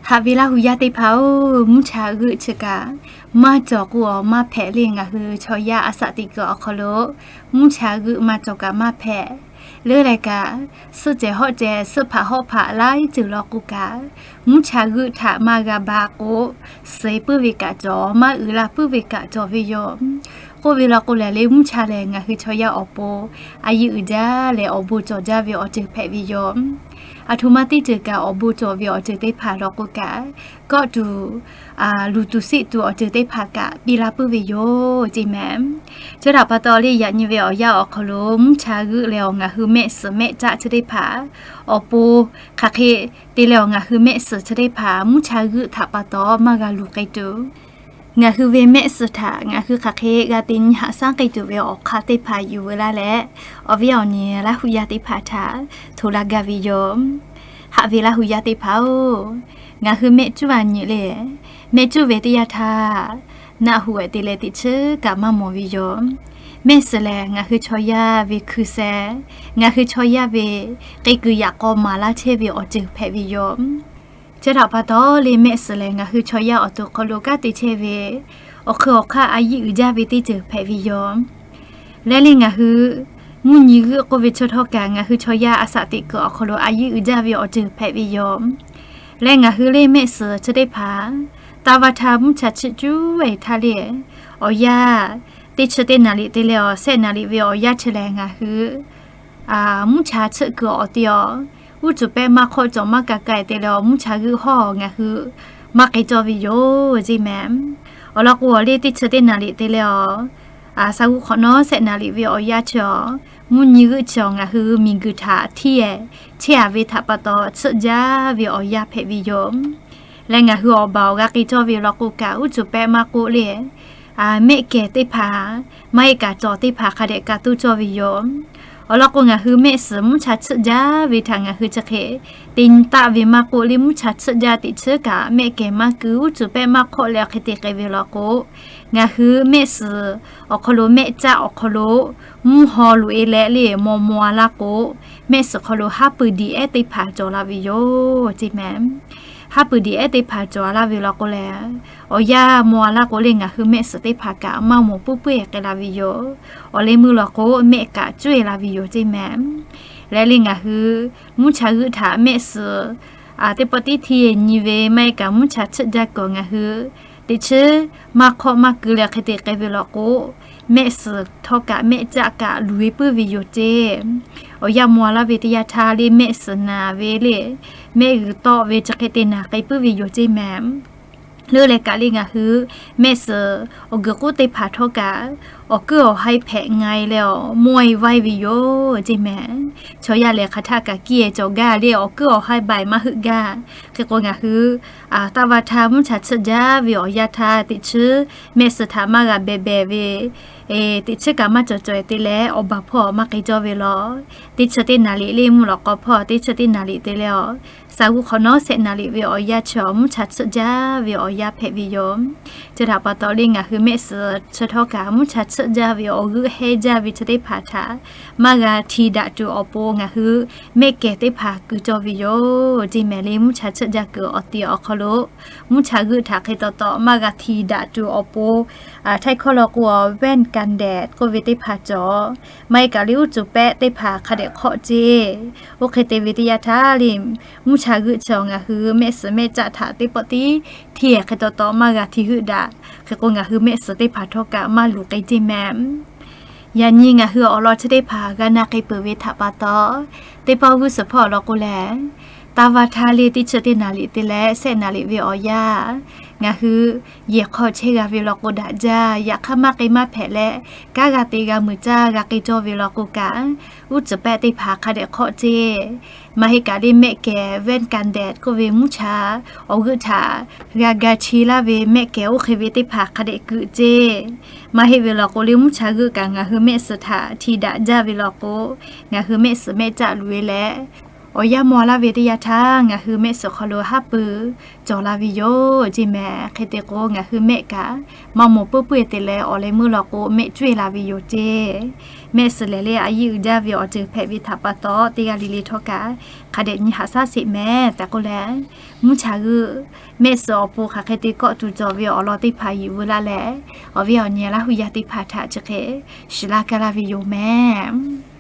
Haꞈ ve Laˇ hu yaˇ teˇ hpaˍ-oˬ, mvuhˇ cha g'euˆ chi kaꞈ maˇ cawˬ k'o, awˬ maˇ hpehꞈ le. Ngaˬ hui chaw yaˇ a shaꞈ teꞈ kuiˬ awˬ hk'aw lo mvuhˇ cha g'euˆ maˇ cawˬ kaꞈ maˇ hpehꞈ. Leuˉ leh kaꞈ, suhˆ cehˬ hawˆ cehˬ, suhˆ hpaꞈ hawˆ hpaꞈ laiˉ ceuˬ law k'o kaꞈ, mvuhˇ cha g'euˆ htaꞈ maˇ g'a ba k'o, suh puiˉ ve kaꞈ cawˬ, maˇ uiˍ la puiˉ ve kaꞈ cawˬ ve yoˬ. K'oˆ ve law k'o lehˬ, le mvuhˇ cha lehˬ ngaˬ hui chaw yaˇ awˬ pon a yiˇ uiˍ jaˇ leh awˬ bon cawˬ jaˇ ve awˬ ceuˬ hpehꞈ ve yoˬ. Aˬ htoꞈ ma teˇ ceuˬ kaꞈ awˬ bon cawˬ ve awˬ ceuˬ teˇ hpaˍ law k'o kaꞈ, kawˆ tuˬ, luˬ tuˬ siˆ tuˬ awˬ ceuˬ teˇ hpaˍ kaꞈ piˇ la puiˉ ve yoˬ ceˇ mehˍ. Chi htaꞈ pa taw le, yaꞈ nyi ve awˬ yanˇ awˬ hk'aw lo mvuhˇ cha g'euˆ leh awˬ ngaˬ hui mehˆ suhˍ mehˆ caˆ chi teˇ hpaˍ awˬ pon hk'aˬ hk'e te leh awˬ ngaˬ hui mehˆ suhˍ chi teˇ hpaˍ mvuhˇ cha g'euˆ htaꞈ pa taw maˇ g'a luˬ k'ai tuˬ, ngaˬ hui ve mehˆ suhˍ htaꞈ ngaˬ hui hk'aˬ hk'e g'a te nyi haꞈ shaˉ k'ai tuˬ ve awˬ hk'aˇ teˇ hpaˍ yuˬ veu laˇ leh, awˬ viˉ awˬ nyi Laˇ hu yaˇ teˇ hpaˍ htaꞈ hto la gaˇ ve yoˬ. Haꞈ ve Laˇ hu yaˇ teˇ hpaˍ-oˬ, ngaˬ hui mehˆ cuˉ a nyi le. Mehˆ cuˉ ve teˇ yanˇ htaˇ, naˆ hu-ehˍ te leh teꞈ chiˉ kaꞈ maˇ mawˬ ve yoˬ. Mehˆ suhˍ lehˬ ngaˬ hui chaw yaˇ ve hkui sheh, ngaˬ hui chaw yaˇ ve k'ai kuiˬ yaꞈ k'aw maˍ laˇ chehˇ ve awˬ ceuˬ hpehꞈ ve yoˬ. Chi htaꞈ pa taw le, mehˆ suhˍ lehˬ ngaˬ hui chaw yaˇ awˬ to hk'aw lo kanˉ te chehˇ ve awˬ hkui awˬ hk'aˇ a yiˇ uiˍ jaˇ ve teˇ ceuˬ hpehꞈ ve yoˬ. Leh le ngaˬ hui mvuhˇ nyi g'euˆ k'oˆ ve chi htawˇ kaꞈ, ngaˬ hui chaw yaˇ a shaꞈ teꞈ kuiˬ awˬ hk'aw lo a yiˇ uiˍ jaˇ ve awˬ ceuˬ hpehꞈ ve yoˬ. Leh ngaˬ hui le mehˆ suhˍ chi teˇ hpaˍ, taˇ vaˇ htaˇ mvuhˇ cha chiˆ cuˉ ve htaˇ le, awˬ yanˇ teˇ chi teˇ naˍ riˍ te leh awˬ shehˆ naˍ riˍ ve awˬ yanˇ chi lehˬ ngaˬ hui mvuhˇ cha chiˆ kuiˬ awˬ te awˬ, uˉ cuˬ pehˆ maˇ hk'awˆ cawˬ maˇ ka ka-e te leh awˬ mvuhˇ cha g'euˆ hawˇ ngaˬ hui maˇ k'ai cawˇ ve yoˬ ceˇ mehˍ. Awˬ lawn k'o awˬ le teˇ chi teˇ naˍ riˍ te leh awˬ, shaˍ g'uˇ hk'awꞈ nawˉ shehˆ naˍ riˍ ve awˬ yanˇ chi awˬ, mvuhˇ nyi g'euˆ chi awˬ ngaˬ hui miˬ guiˬ htaꞈ hteˇ-ehˍ chehˇ-a ve htaꞈ pa taw chiˆ jaˇ ve awˬ yanˇ hpehꞈ ve yoˬ. Leh ngaˬ hui awˬ baˬ awˬ g'a k'ai cawˇ ve law k'o kaꞈ, uˉ cuˬ pehˆ maˇ k'oˆ le, mehˆ kehˬ teˇ hpaˍ, maˇ heˆ kaꞈ cawˬ teˇ hpaˍ hk'a dehꞈ ka toˇ cawˇ ve yoˬ. Awˬ lawn k'o ngaˬ hui mehˆ suhˍ mvuhˇ cha chiˆ jaˇ ve htaꞈ ngaˬ hui chi hk'e te taˆ ve maˇ k'oˆ le, mvuhˇ cha chiˆ jaˇ teꞈ chiˉ kaꞈ mehˆ kehˬ maˇ ku, uˉ cuˬ pehˆ maˇ hk'awˆ leh awˬ hk'e te k'ai ve law k'o, ngaˬ hui mehˆ suhˍ awˬ hk'aw lo mehˆ caˆ awˬ hk'aw lo mvuhˇ haw loꞈ-e leh le maw maw-a laˇ k'o, mehˆ suhˍ hk'aw lo haˉ pui diꞈ ehˉ teˇ hpaˍ cawˬ la ve yoˬ ceˇ mehˍ. Haˉ pui diꞈ ehˉ teˇ hpaˍ cawˬ-a laˇ ve law k'o lehˬ, awˬ yanˇ maw-a laˇ k'o le ngaˬ hui mehˆ suhˍ teˇ hpaˍ kaꞈ maˇ mawˬ puiˉ puiˉ-e k'ai la ve yoˬ. Awˬ leh meuˇ law k'o mehˆ kaꞈ cuˇ-e la ve yoˬ ceˇ mehˍ. Leh le ngaˬ hui mvuhˇ cha g'euˆ htaꞈ mehˆ suhˍ teˇ pawˆ tiˉ hteˇ nyi ve maˇ heˆ kaꞈ mvuhˇ cha chiˆ jaˇ kuiˬ ngaˬ hui teꞈ chiˉ maˇ hk'awˆ maˇ ku leh hk'e te k'ai ve law k'o, mehˆ suhˍ htawˇ kaꞈ mehˆ caˆ kaꞈ luˬ ve puiˉ ve yoˬ ceˇ. Awˬ yanˇ maw-a laˇ ve teˇ yanˇ htaˇ le mehˆ suhˍ naˍ ve le, mehˆ g'uiˬ tawˆ ve chi hk'e te naˍ k'ai puiˉ ve yoˬ ceˇ mehˍ. Leuˉ leh kaꞈ le ngaˬ hui mehˆ suhˍ awˬ guiˬ k'oˆ teˇ hpaˍ htawˇ kaꞈ, awˬ kuiˉ awˬ haiˇ hpehꞈ nga-e leh awˬ mawˇ-e vaiˇ ve yoˬ ceˇ mehˍ. Chaw yaˇ lehˬ hk'aˬ htaˆ kaꞈ kiˇ-e cawˬ gaˇ le, awˬ kuiˉ awˬ haiˇ baiˬ maˇ heuˆ gaˇ. Hk'e k'o ngaˬ hui taˇ vaˇ htaˇ mvuhˇ cha chiˆ jaˇ ve awˬ yanˇ htaˇ teꞈ chiˉ mehˆ suhˍ htaꞈ maˇ g'a beh beh ve, teꞈ chiˉ kaꞈ maˇ cawˬ cawˬ-e te leh awˬ baˬ hpawˇ maˇ k'ai cawˇ ve law. Teˇ chi teˇ naˍ riˍ le mvuhˇ lawꞈ k'aw hpawˇ teˇ chi teˇ naˍ riˍ te leh awˬ, shaˍ g'uˇ hk'awꞈ nawˉ shehˆ naˍ riˍ ve awˬ yanˇ chi awˬ mvuhˇ cha chiˆ jaˇ ve awˬ yanˇ hpehꞈ ve yoˬ. Chi htaꞈ pa taw le ngaˬ hui mehˆ suhˍ chi htawˇ kaꞈ mvuhˇ cha chiˆ jaˇ ve awˬ g'euˆ hehnˇ jaˇ ve chi teˇ hpaˍ htaꞈ maˇ g'a hti daꞈ tuˬ awˬ pon ngaˬ hui mehˆ kehˬ teˇ hpaˍ ku cawˇ ve yoˬ ceˇ mehˍ le. Mvuhˇ cha chiˆ jaˇ kuiˬ awˬ ti awˬ hk'aw lo mvuhˇ cha g'euˆ htaꞈ hk'e taw taw maˇ g'a hti daꞈ tuˬ awˬ pon, htaiˇ hkawˇ law k'o awˬ แว่นกันแดด k'oˆ ve teˇ hpaˍ cawˬ. Maˇ heˆ kaꞈ le uˉ cuˬ pehˆ teˇ hpaˍ hk'a dehꞈ hk'awˆ ceˇ. Oˇ hk'e te ve teˇ yanˇ htaˇ le mvuhˇ cha g'euˆ chi awˬ ngaˬ hui mehˆ suhˍ mehˆ caˆ htaꞈ teˇ pawˆ tiˉ hteˇ hk'e taw taw maˇ g'a hti g'euˆ daꞈ. Hk'e k'o ngaˬ hui mehˆ suhˍ teˇ hpaˍ htawˇ kaꞈ maˇ luˬ k'ai ceˇ mehˍ. Yaꞈ nyi ngaˬ hui awˬ lawn chi teˇ hpaˍ g'a na k'ai peuˬ ve htaꞈ pa taw, teˇ pawˆ g'uˇ suhˍ hpawˇ awˬ lawn k'o lehˬ, taˇ vaˇ htaˇ le teˇ chi teˇ naˍ riˍ te leh shehˆ naˍ riˍ ve awˬ yanˇ, ngaˬ hui yehˬ hk'aw chehˇ g'a ve law k'o daꞈ jaˇ. Yaꞈ hk'aˇ maˇ k'ai maˇ hpehꞈ leh, kanˉ g'a te g'a muiˬ caˇ g'a k'ai cawˇ ve law k'o kaꞈ, uˉ cuˬ pehˆ teˇ hpaˍ hk'a dehꞈ hk'awˆ ceˇ. Maˇ heˆ kaꞈ le mehˆ kehˬ แว่นกันแดด k'oˆ ve mvuhˇ cha awˬ g'euˆ htaꞈ g'a ga chi laˇ ve mehˆ kehˬ oˇ hk'e ve teˇ hpaˍ hk'a dehꞈ keu ceˇ. Maˇ heˆ ve law k'o le mvuhˇ cha g'euˆ kaꞈ ngaˬ hui mehˆ suhˍ htaꞈ hti daꞈ jaˇ ve law k'o, ngaˬ hui mehˆ suhˍ mehˆ caˆ luˬ ve leh, Awˬ yanˇ maw laˇ ve teˇ yanˇ htaˇ, ngaˬ hui mehˆ suhˍ hk'aw lo haˉ pui cawˬ la ve yoˬ ceˇ mehˍ. Hk'e te k'o, ngaˬ hui mehˆ kaꞈ maˇ moˍ puiˉ puiˉ te leh awˬ leh meuˇ law k'o, mehˆ cawehˇ la ve yoˬ ceˇ. Mehˆ suhˍ lehˬ le, a yiˇ uiˍ jaˇ ve awˬ ceuˬ hpehꞈ ve htaꞈ pa taw, teˇ g'aˇ le le htawˇ kaꞈ hk'a dehꞈ nyi haꞈ shaˉ sheˍ mehˍ tehꞈ k'oˆ leh, mvuhˇ cha g'euˆ mehˆ suhˍ awˬ pon hk'aˬ hk'e te kawˆ tuˬ cawˬ ve awˬ lawn teˇ hpaˍ yuˬ veu laˇ leh, awˬ viˉ awˬ nyi Laˇ hu yaˇ teˇ hpaˍ htaꞈ chi hk'e shiˍ laˇ kaˇ laˇ ve yoˬ mehˍ.